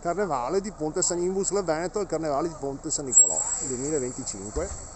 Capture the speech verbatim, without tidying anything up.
Carnevale di Ponte San, Nimbus del Veneto, el Carnevale di Ponte San Nicolò duemilaventicinque.